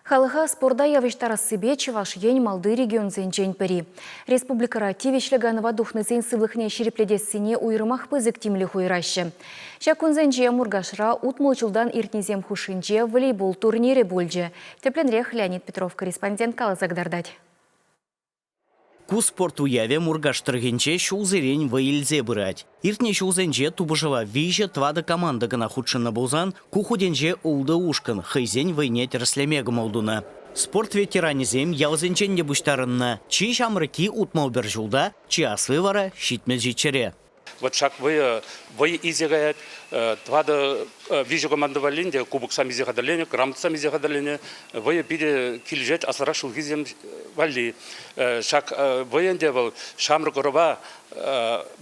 Халӑха спорта явӑҫтарассипе Чӑваш Ен малти регионсенчен пӗри. Республикӑра тивӗҫлӗ канӑва тухнисен сывлӑхне ҫирӗплетессине уйрӑмах пысӑк тимлӗх уйӑраҫҫӗ. Ҫак кунсенче Муркашра 60 ҫултан иртнисем хушшинче волейбол турнирӗ пулчӗ. Тӗплӗнрех Леонид Петров корреспондент каласа кӑтартать. Ку спорт уявӗ Муркаш тӑрӑхӗнче ҫулсерен вӑй илсе пырать. Иртнӗ ҫулсенче тупӑшӑва виҫӗ-тӑватӑ команда кӑна хутшӑннӑ пулсан, ку хутӗнче ултӑ ушкӑн хӑйсен вӑйне тӗрӗслеме кӑмӑл тунӑ. Спорт ветеранӗсем ялсенчен те пуҫтарӑннӑ. Чи ҫамрӑкки 61 ҫулта, чи асли вара 77-ре. Вот ҫак вӑйӑ вӑй илсе каять. Тӑватӑ виҫӗ команда валли ӗнтӗ кубоксем илсе хатӗрленӗ, грамотӑсем илсе хатӗрленӗ. Вӑйӑ питӗ килӗшет аслӑрах ҫулхисем валли. Ҫак вӑйӑ ӗнтӗ вӑл ҫамрӑк ӑрӑва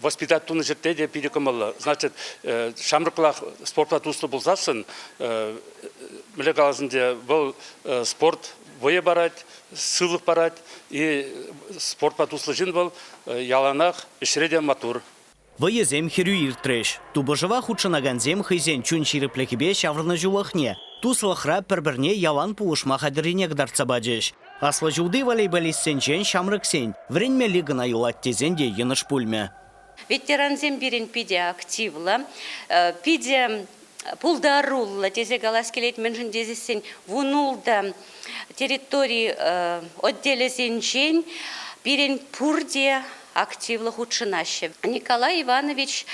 воспитать тунӑ ҫӗрте те питӗ кӑмӑллӑ. Значит, ҫамрӑклах спортпа туслӑ пулсассӑн, мӗнле калас ӗнтӗ, вӑл спорт вӑйӑ парать, сывлӑх парать. И спортпа туслӑ ҫын вӑл яланах ӗҫре те маттур. Вӑйӑсем хӗрӳ иртрӗҫ. Тупӑшӑва хутшӑнакансем хӑйсен чун ҫирӗплӗхӗпе ҫаврӑнӑҫулӑхне, туслӑхра пӗр-пӗрне ялан пулӑшма хатӗррине кӑтартса пачӗҫ. Аслӑ ҫулти волейболистсенчен ҫамрӑксен вӗренмелли кӑна юлать тесен те йӑнӑш пулмӗ. Ветерансем пирӗн питӗ активлӑ, питӗ пултаруллӑ тесе калас килет, мӗншӗн тесессӗн 16 территори отделӗсенчен пирӗн пурте активлӑ хутшӑнаҫҫӗ. Николай Иванович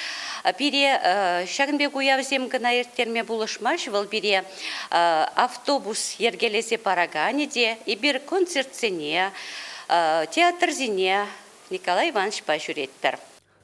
пире ҫакӑн пек уявсем кӑна ирттерме пулӑшмасть, вӑл пире автобус йӗркелесе параканӗ те, эпир концертсене, театрсене Николай Ивановичпа ҫӳретпӗр.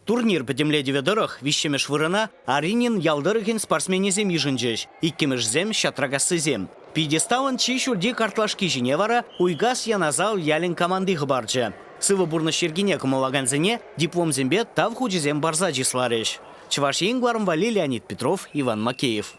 Турнир пӗтӗмлетӗвӗ тӑрӑх виҫҫӗмӗш вырӑна Аринин ял тӑрӑхӗн спортсменӗсем йышӑнчӗҫ, иккӗмӗшсем – Ҫатракассисем. Пьедесталӑн чи ҫӳлти картлашки ҫине вара Уйкас Янасал ялӗн команди хӑпарчӗ. Сывӑ пурнӑҫ йӗркине кӑмӑллакансене дипломсемпе тав хучӗсем парса чысларӗҫ. Чӑваш Ен кӑларӑм валли Леонид Петров, Иван Макеев.